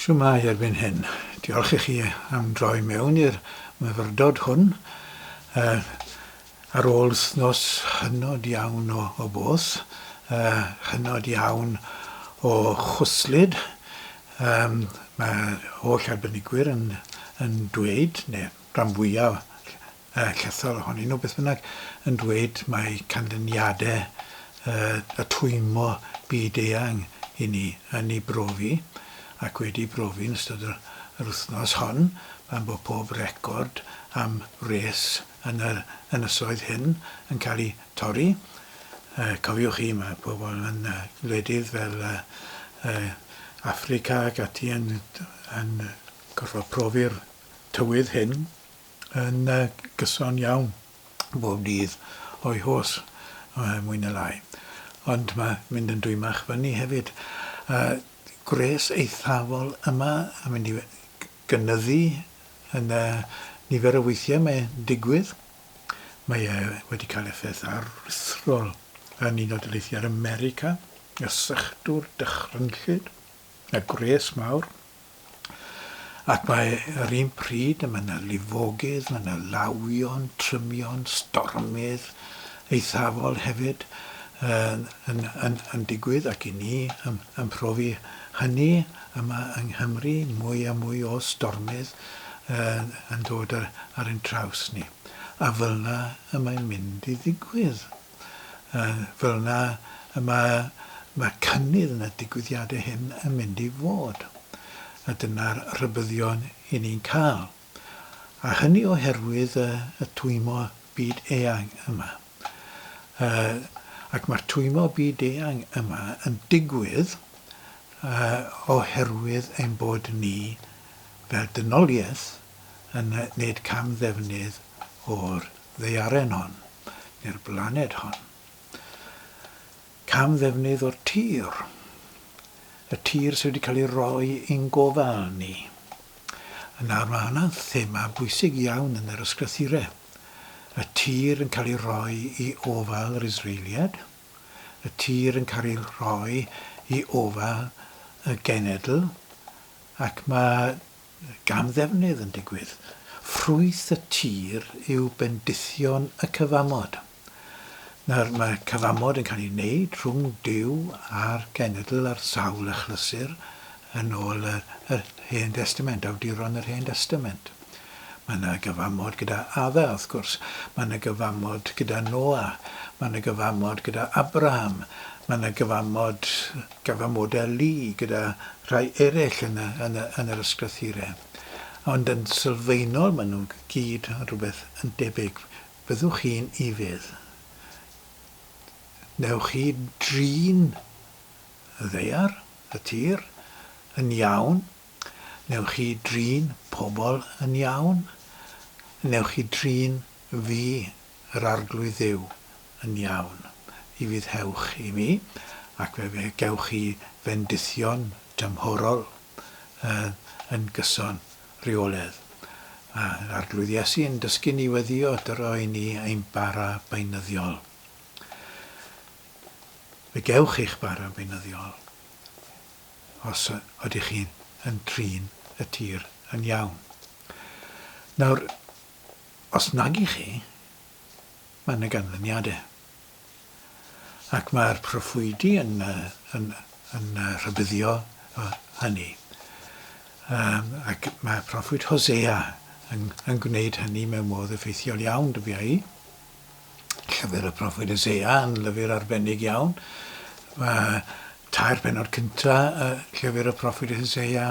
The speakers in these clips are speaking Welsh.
Shwmae erbyn hyn? Diolch i chi am droi mewn i'r myfyrdod hwn. Uh, ar ôl wythnos hynod iawn o, o both, uh, hynod iawn o chwslyd, um, mae holl arbenigwyr yn, yn dweud, neu rhan fwyaf llethol ohonyn nhw beth bynnag, yn dweud mai canlyniadau y twymo byd-eang i ni yn ei brofi, ac wedi brofi yn ystod yr, yr wythnos hon, pan bod pob record am wres yn yr ynysoedd hyn yn cael ei torri. Cofiwch chi, mae pobl yn gwledydd fel Affrica ac ati yn, yn gorfod profi'r tywydd hyn yn gyson iawn bob dydd o'i hos, mwy na lai. Ond mae mynd yn dwymach fyny hefyd. Gwres eithafol yma yn mynd i gynyddu yn y nifer o weithiau mae'n digwydd. Mae e wedi cael effaith aruthrol yn Unol Daleithiau'r America, y sychdwr dychrynllyd, y gwres mawr. Ac mae yr un pryd, mae yna lifogydd, mae yna lawion, trymion, stormydd eithafol hefyd yn, yn, yn, yn digwydd ac i ni yn, yn profi hynny yma yng Nghymru, mwy a mwy o stormydd yn, yn dod ar, ar ein traws ni. A fel yna y mae'n mynd i ddigwydd. Fel yna y mae, mae cynnydd yn y digwyddiadau hyn yn mynd i fod. A dyna'r rhybuddion i ni'n cael. A hynny oherwydd y, y twymo byd eang yma. Uh, ac mae'r twymo byd eang yma yn digwydd uh, oherwydd ein bod ni fel dynoliaeth yn wneud camddefnydd o'r ddaearen hon, neu'r blaned hon. Cam ddefnydd o'r tir. Y tir sydd wedi cael ei roi i'n gofal ni. A nawr mae hwnna'n thema bwysig iawn yn yr ysgrythurau. Y tir yn cael ei roi i ofal yr Israeliad, y tir yn cael ei roi i ofal y genedl, ac mae Gamddefnydd yn digwydd. Ffrwyth y tir yw bendithion y cyfamod. Nawr, mae cyfamod yn cael ei wneud rhwng Duw a'r genedl ar sawl achlysur yn ôl yr, yr Hen Destament, awduron yr Hen Destament. Mae yna gyfamod gyda Adda, wrth gwrs. Mae yna gyfamod gyda Noa. Mae yna gyfamod gyda Abraham. Mae yna gyfamod gyfamodau lu gyda rhai eraill yn y, yn y, yn yr ysgrythurau. Ond yn sylfaenol maen nhw gyd yn rhywbeth yn debyg. Byddwch chi'n ufudd. Newch chi drin y ddaear, y tir, yn iawn. Newch chi drin pobl yn iawn. Newch chi drin fi, yr Arglwydd Dduw, yn iawn. Ufuddhewch i mi, ac fe fe gewch chi fendithion tymhorol yn gyson rheoledd. Mae'r Arglwydd Iesu yn dysgu ni weddio, dyro i ni ein bara beunyddiol. Fe gewch eich bara beunyddiol os ydych chi'n yn trin y tir yn iawn. Nawr, os nag i chi, mae yna ganlyniadau. Ac mae'r proffwydi yn, yn, yn rhybuddio hynny. Um, ac mae proffwyd Hosea yn, yn gwneud hynny mewn modd effeithiol iawn, dybia i. Llyfr y proffwyd Hosea yn lyfr arbennig iawn. Mae tair penod cyntaf y llyfr y proffwyd Hosea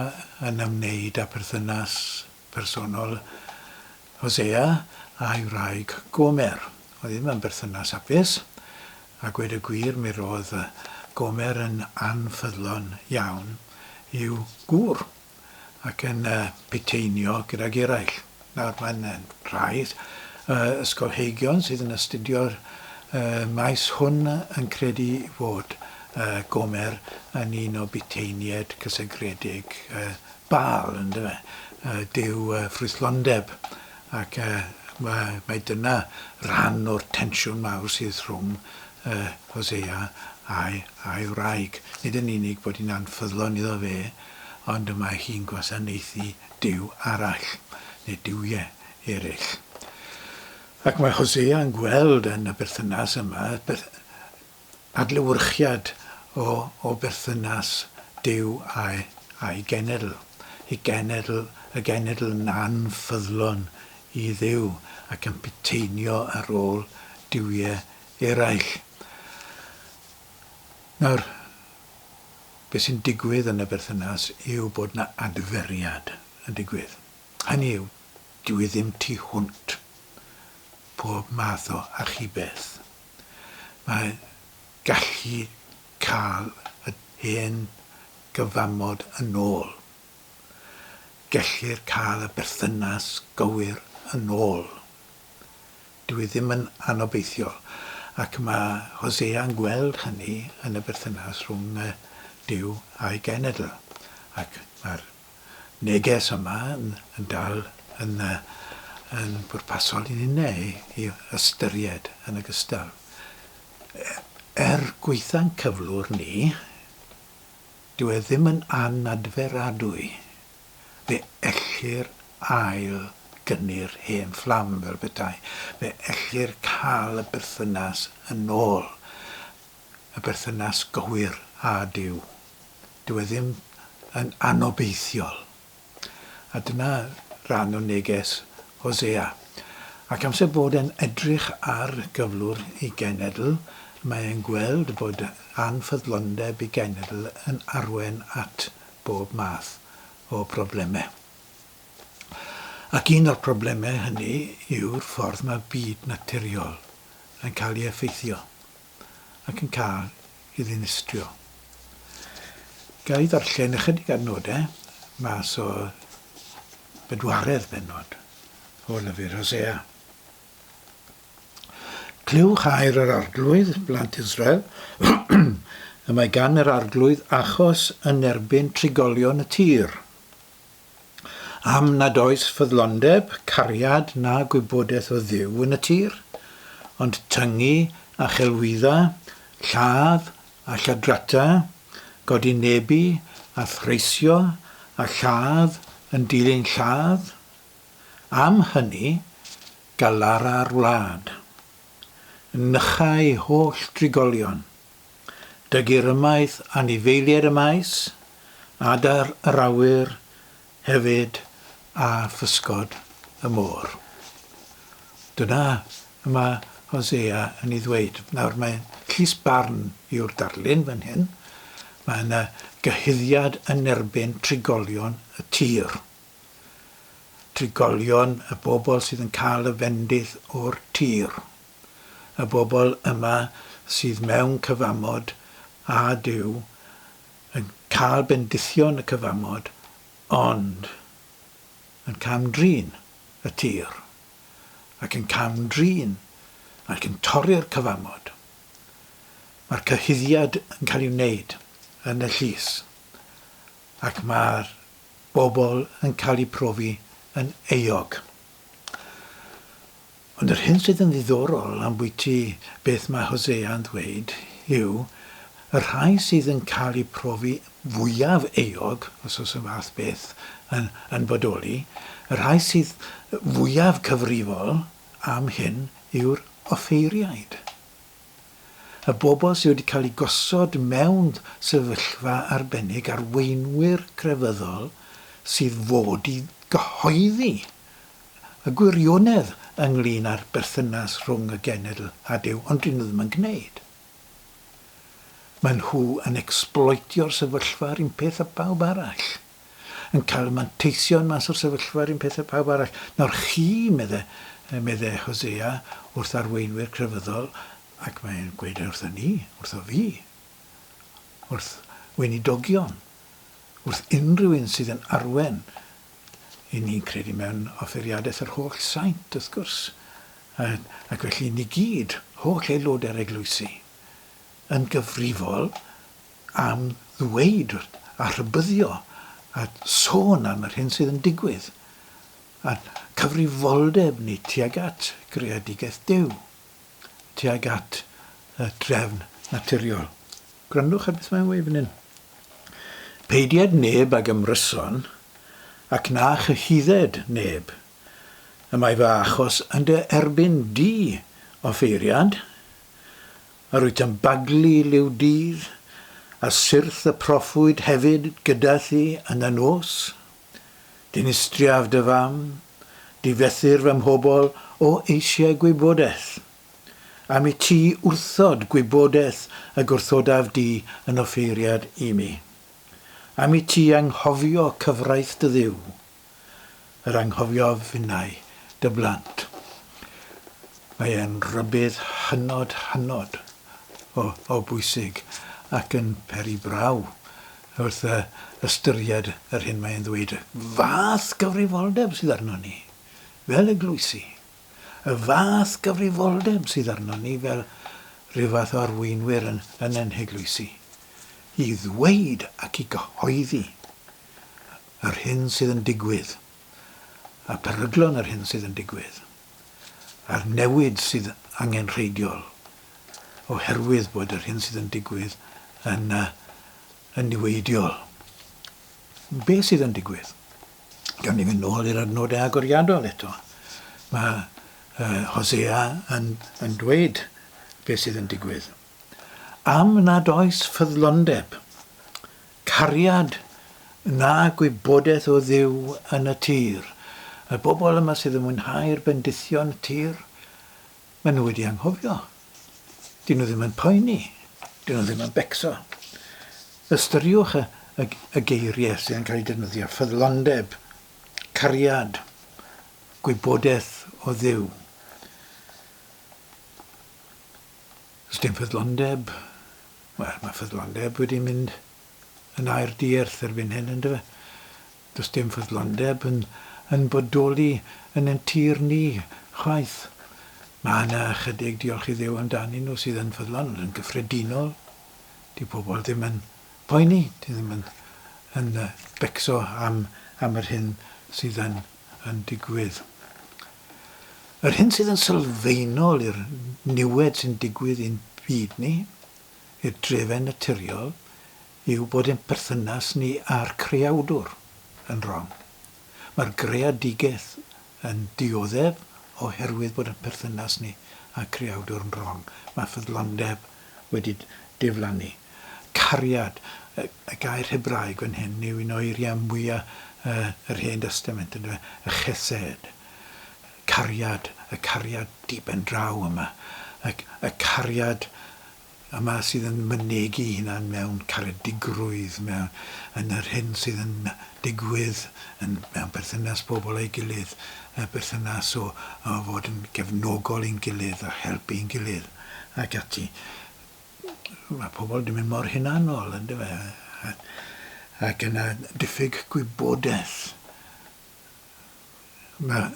yn ymwneud â perthynas personol Hosea a'i wraig Gomer. Oedd ddim yn berthynas hapus, a gweud y gwir mi roedd Gomer yn anffyddlon iawn i'w gŵr ac yn puteinio gydag eraill. Nawr mae'n rhai ysgolheigion sydd yn astudio'r maes hwn yn credu fod Gomer yn un o buteiniaid cysegredig Baal, yndyfe, duw ffrwythlondeb, ac mae, mae dyna rhan o'r tensiwn mawr sydd rhwng Hosea a'i, a'i wraig. Nid yn unig bod hi'n anffyddlon iddo fe, ond y mae hi'n gwasanaethu duw arall, neu duwiau eraill. Ac mae Hosea yn gweld yn y berthynas yma adlewyrchiad o, o berthynas Duw a'i, a'i genedl. Ei genedl, y genedl yn anffyddlon i Dduw ac yn puteinio ar ôl duwiau eraill. Nawr, beth sy'n digwydd yn y berthynas yw bod 'na adferiad yn digwydd. Hynny yw, dyw e ddim tu hwnt pob math o archubeth. Mae gallu cael y hen gyfamod yn ôl. Gellir cael y berthynas gywir yn ôl. Dyw e ddim yn anobeithiol, ac mae Hosea'n gweld hynny yn y berthynas rhwng Duw a'i genedl, ac mae'r neges yma yn, yn dal yn, yn bwrpasol i ninne i, i ystyried yn ogystal. Er gwaetha'n cyflwr ni, dyw e ddim yn anadferadwy. Fe ellir ail gynnu'r hen fflam, fel petai. Fe ellir cael y berthynas yn ôl, y berthynas gywir â Duw. Dyw e ddim yn anobeithiol. A dyna ran o neges Hosea. Ac amser bod e'n edrych ar gyflwr ei genedl, mae e'n gweld bod anffyddlondeb ei genedl yn arwain at bob math o broblemau. Ac un o'r problemau hynny yw'r ffordd mae byd naturiol yn cael ei effeithio ac yn cael ei ddinistrio. Ga i ddarllen ychydig adnodau mas o bedwaredd bennod o lyfr Hosea. Clywch air yr Arglwydd, blant Israel, y mae gan yr Arglwydd achos yn erbyn trigolion y tir. Am nad oes ffyddlondeb, cariad na gwybodaeth o Dduw yn y tir, ond tyngu a chelwydda, lladd a lladrata, godinebu a threisio a lladd yn dilyn lladd. Am hynny, Galara'r wlad. Nychai holl drigolion. Dygir ymaith anifeiliaid y maes, adar yr awyr hefyd a physgod y môr. Dyna y mae Hosea yn ei ddweud. Nawr mae llys barn yw'r darlun fan hyn. Mae yna gyhuddiad yn erbyn trigolion y tir. Trigolion, y bobl sydd yn cael y fendith o'r tir. Y bobl yma sydd mewn cyfamod â Duw, yn cael bendithion y cyfamod, ond yn cam-drin y tir, ac yn cam-drin ac yn torri'r cyfamod. Mae'r cyhuddiad yn cael ei wneud yn y llys, ac mae'r bobl yn cael eu profi yn euog. Ond yr hyn sydd yn ddiddorol ambwyty beth mae Hosea'n ddweud yw y rhai sydd yn cael eu profi fwyaf euog, os oes y fath beth yn, yn bodoli, y rhai sydd fwyaf cyfrifol am hyn yw'r offeiriaid. Y bobl sydd wedi cael eu gosod mewn sefyllfa arbennig, arweinwyr crefyddol sydd fod i gyhoeddi y gwirionedd ynglŷn â'r berthynas rhwng y genedl a Duw, ond dyn nhw ddim yn gwneud. Maen nhw yn ecsbloetio'r sefyllfa yr un peth â pawb arall. Yn cael y manteision mas o'r sefyllfa yr un peth â pawb arall. Nawr chi, medde, medde Hosea wrth arweinwyr crefyddol, ac mae'n gweud e wrtho ni, wrtho fi, wrth weinidogion, wrth unrhyw un sydd yn arwen, i ni'n credu mewn offeiriadaeth yr holl saint, wrth gwrs, ac felly ni gyd, holl aelodau'r eglwysi, yn gyfrifol am ddweud a rhybuddio a sôn am yr hyn sydd yn digwydd, a'n cyfrifoldeb ni tuag at greadigaeth Duw, tuag at y drefn naturiol. Gwrandwch ar beth mae'n weud fan hyn. Peidied neb ag ymryson, ac na chyhudded neb. Y mae fy achos yn dy erbyn di, offeiriad. Yr wyt yn baglu liw dydd, a syrth y proffwyd hefyd gyda thi yn y nos. Dinistriaf dy fam, difethir fy mhobl o eisiau gwybodaeth. Am i ti wrthod gwybodaeth y gwrthodaf di yn offeiriad i mi. Am i ti anghofio cyfraith dy Dduw, yr anghofiof finnau dy blant. Mae e'n rybudd hynod, hynod o, o bwysig ac yn peri braw wrth ystyried yr hyn mae'n ddweud. Fath gyfrifoldeb sydd arnon ni, fel eglwysi. Y fath gyfrifoldeb sydd arnon ni fel rhyw fath o arweinwyr yn, yn ein heglwysi, i ddweud ac i gyhoeddi yr hyn sydd yn digwydd, a peryglon yr hyn sydd yn digwydd, a'r newid sydd angenrheidiol, oherwydd bod yr hyn sydd yn digwydd yn, uh, yn niweidiol. Be sydd yn digwydd? Gawn ni fynd nôl i'r adnodau agoriadol eto. Mae uh, Hosea yn, yn dweud beth sydd yn digwydd. Am nad oes ffyddlondeb, cariad na gwybodaeth o Dduw yn y tir. Y bobl yma sydd yn mwynhau'r bendithion y tir, maen nhw wedi anghofio. Dyn nhw ddim yn poeni, dyn nhw ddim yn becso. Ystyriwch y, y, y geiriau sydd yn cael eu defnyddio, ffyddlondeb, cariad, gwybodaeth o Dduw. Does dim ffyddlondeb, wel, mae ffyddlondeb wedi mynd yn air dierth erbyn hyn, yndyfe? Does dim ffyddlondeb yn, yn bodoli yn ein tir ni, chwaith. Mae yna ychydig, diolch i Dduw amdanyn nhw, sydd yn ffyddlon, ond yn gyffredinol, di pobl ddim yn poeni, di ddim yn, yn becso am, am yr hyn sydd yn, yn digwydd. Yr hyn sydd yn sylfaenol i'r niwed sy'n digwydd i'n byd ni, i'r drefen naturiol, yw bod ein perthynas ni â'r Creawdwr yn rong. Mae'r greadigaeth yn dioddef oherwydd bod ein perthynas ni â'r Creawdwr yn rong. Mae ffyddlondeb wedi diflannu. Cariad, y gair Hebraeg fan hyn yw un o eiriau mwya yr Hen Destament, yndyfe? Y chesed. Cariad, y cariad di-ben-draw yma. Y, y cariad yma sydd yn mynegi ei hunan mewn caredigrwydd, mewn, yn yr hyn sydd yn digwydd yn, mewn perthynas pobl â'i gilydd, y berthynas o, o fod yn gefnogol i'n gilydd a helpu i'n gilydd ac ati. Mae pobl wedi mynd mor hunanol, yndyfe? Ac yna diffyg gwybodaeth. Mae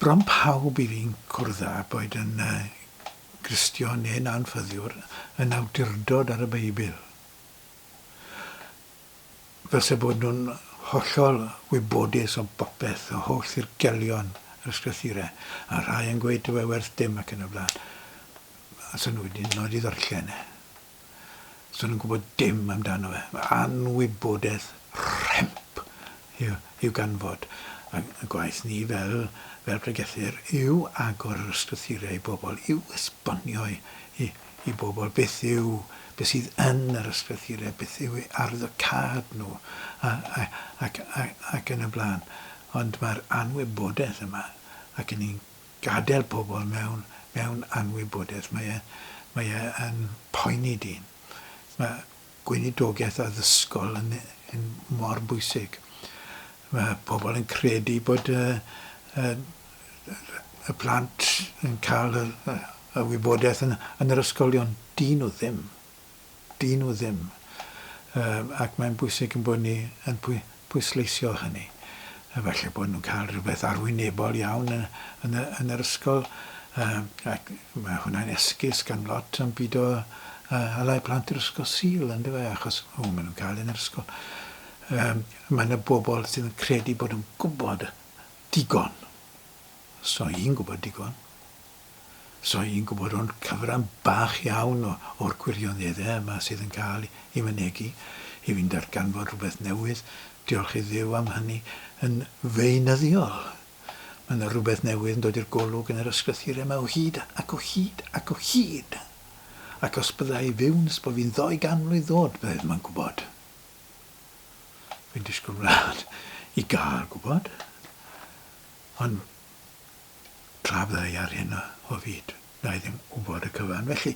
bron pawb i fi'n cwrdd â, boed yn Gristion neu'n anffyddiwr, yn awdurdod ar y Beibl. Fel se bod nhw'n hollol wybodus o bopeth, o holl ddirgelion yr ysgrythurau, a rhai yn gweud dyw e werth dim ac yn y blaen. A so nhw wedi nod i ddarllen e. So nhw'n gwybod dim amdano fe. Mae anwybodaeth rhemp i'w, i'w ganfod. A y gwaith ni fel, fel pregethwyr yw agor yr ysgrythurau i bobl, yw esbonio i, i, i bobl beth yw, beth sydd yn yr ysgrythurau, beth yw eu arwyddocâd nhw, a, a, ac, a, ac yn y blaen. Ond mae'r anwybodaeth yma, ac yn ni'n gadael pobl mewn, mewn anwybodaeth, mae e, mae e yn poeni dyn. Mae gweinidogaeth addysgol yn, yn mor bwysig. Mae pobl yn credu bod y, y, y plant yn cael y, y, y wybodaeth yn, yn yr ysgolion. Dyn nhw ddim. Dyn nhw ddim. Um, ac mae'n bwysig yn bod ni yn pwy, pwysleisio hynny. A falle bod nhw'n cael rhywbeth arwynebol iawn yn, yn, y, yn yr ysgol, um, ac mae hwnna'n esgus gan lot am bido uh, alai plant i'r ysgol Sul, yndyfe, achos o, maen nhw'n cael yn yr ysgol. Um, mae yna bobl sydd yn credu bod yn gwybod digon. So i'n gwybod digon. So i'n gwybod ond cyfran bach iawn o, o'r gwirioneddau yma sydd yn cael ei mynegi. I fi'n darganfod rhywbeth newydd, diolch i Dduw am hynny, yn feunyddiol. Mae yna rhywbeth newydd yn dod i'r golwg yn yr ysgrythurau yma o hyd ac o hyd ac o hyd. Ac os bydda i fyw nes bod fi'n ddou gan mlwydd oed, bydda i ddim yn gwybod. Fi'n disgwyl mlaen i gael gwybod. Ond tra bydda i ar hyn o fyd, wna i ddim gwybod y cyfan. Felly,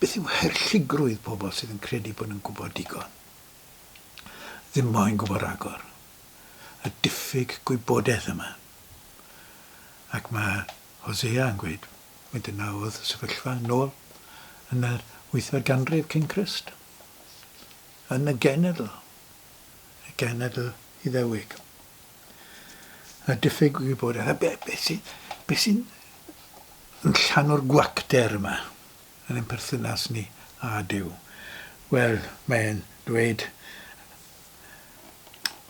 beth yw haerllugrwydd pobl sydd yn credu bod nhw'n gwybod digon? Ddim moyn gwybod rhagor. Y diffyg gwybodaeth yma. Ac mae Hosea yn gweud, mai dyna oedd y sefyllfa nôl yn yr wythfed ganrif cyn Crist. Yn y genedl, y genedl Iddewig. Y diffyg gwybodaeth. A be, be sy'n be sy'n yn llanw'r gwacter yma yn ein perthynas ni â Duw? Wel, mae'n dweud,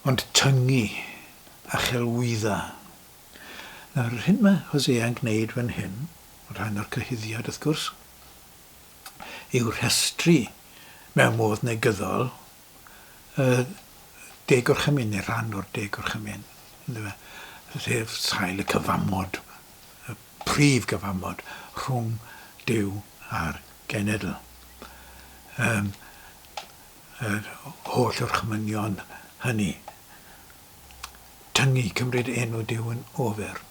ond tyngu a chelwydda. Nawr, yr hyn mae Hosea'n gwneud fan hyn, rhan o'r cyhuddiad wrth gwrs, yw rhestru mewn modd negyddol y Deg Gorchymyn, neu rhan o'r Deg Gorchymyn, yndyfe, sef sail y cyfamod, y prif gyfamod rhwng Duw a'r genedl. Um, yr holl orchmynion hynny. Tyngu, cymryd enw Duw yn ofer.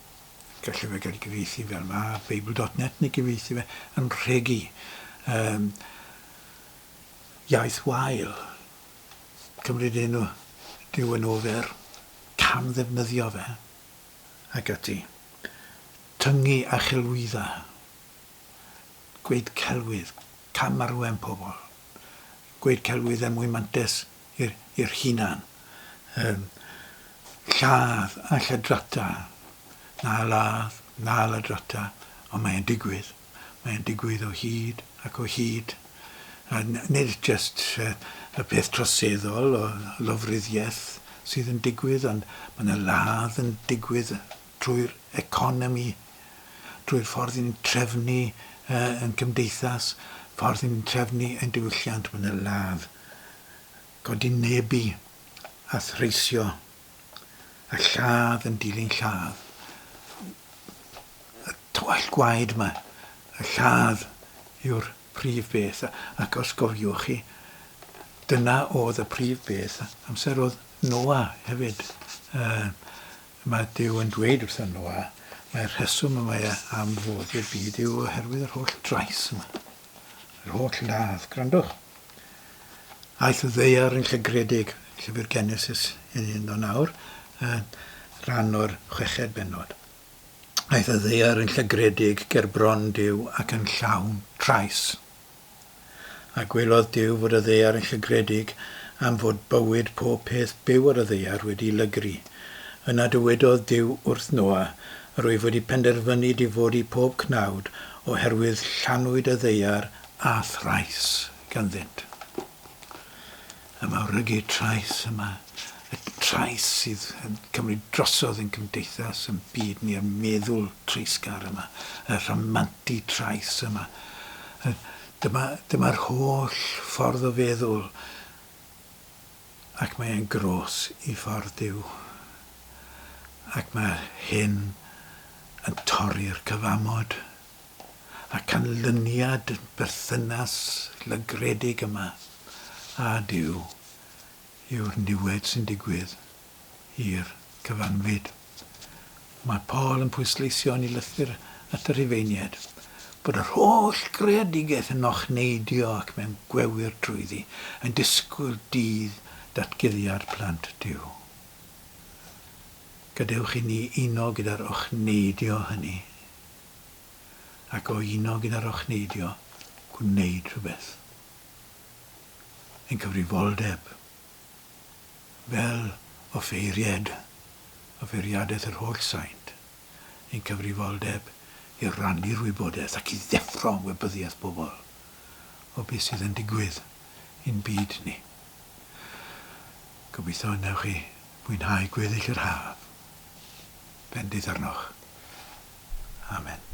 Gallai fe gael ei gyfieithu fel mae Beibl.net neu gyfieithu fe yn rhegi. Um, iaith wael. Cymryd enw Duw yn ofer. Cam ddefnyddio fe. Ac ati. Tyngu a chelwydda. Gweud celwydd. Cam arwain pobl. Gweud celwydd er mwyn mantes i'r i'r hunan. Yym, lladd a lladrata. Na ladd, na ladrata, ond mae e'n digwydd. Mae e'n digwydd o hyd ac o hyd. A nid jyst y peth troseddol o lofruddiaeth sydd yn digwydd, ond mae yna ladd yn digwydd trwy'r economi, drwy'r ffordd i ni'n trefnu yn cymdeithas, ffordd i ni'n trefnu ein diwylliant, mae yna ladd. Godinebu a threisio, a lladd yn dilyn lladd. Y twll gwaed 'ma, y lladd yw'r prif beth, ac os gofiwch chi, dyna oedd y prif beth amser oedd Noa hefyd. Uh, mae Duw yn dweud wrtho Noa, mae'r rheswm y mae e am fod i'r byd yw oherwydd yr holl drais yma. Yr holl ladd. Gwrandwch. Aeth y ddaear yn llygredig, Llyfr Genesis 1 o nawr, rhan o'r chweched bennod. Aeth y ddaear yn llygredig ger bron Duw ac yn llawn trais. A gwelodd Duw fod y ddaear yn llygredig am fod bywyd pob peth byw ar y ddaear wedi lygru. Yna dywedodd Duw wrth Noa, Yr wyf wedi penderfynu difodi pob cnawd, oherwydd llanwyd y ddaear â thrais ganddynt. Y mawrygu trais yma, y trais sydd yn cymryd drosodd ein cymdeithas, yn byd ni, y meddwl treisgar yma, y rhamantu trais yma. Dyma, dyma'r holl ffordd o feddwl, ac mae e'n gros i ffordd Duw. Ac mae hyn yn torri'r cyfamod. A canlyniad y berthynas lygredig yma â Duw yw'r niwed sy'n digwydd i'r cyfanfyd. Mae Paul yn pwysleisio yn ei lythyr at y Rhufeiniaid bod yr holl greadigaeth yn ochneidio ac mewn gwewyr drwyddi, yn disgwyl dydd datguddiad plant Duw. Gadewch i ni uno gyda'r ochneidio hynny. Ac o uno gyda'r ochneidio, gwneud rhywbeth. Ein cyfrifoldeb fel offeiried, offeiriadaeth yr holl saint, ein cyfrifoldeb i rannu'r wybodaeth ac i ddeffro ymwybyddiaeth bobl o beth sydd yn digwydd i'n byd ni. Gobeithio wnewch chi fwynhau gweddill yr haf. Bendith arnoch. Amen.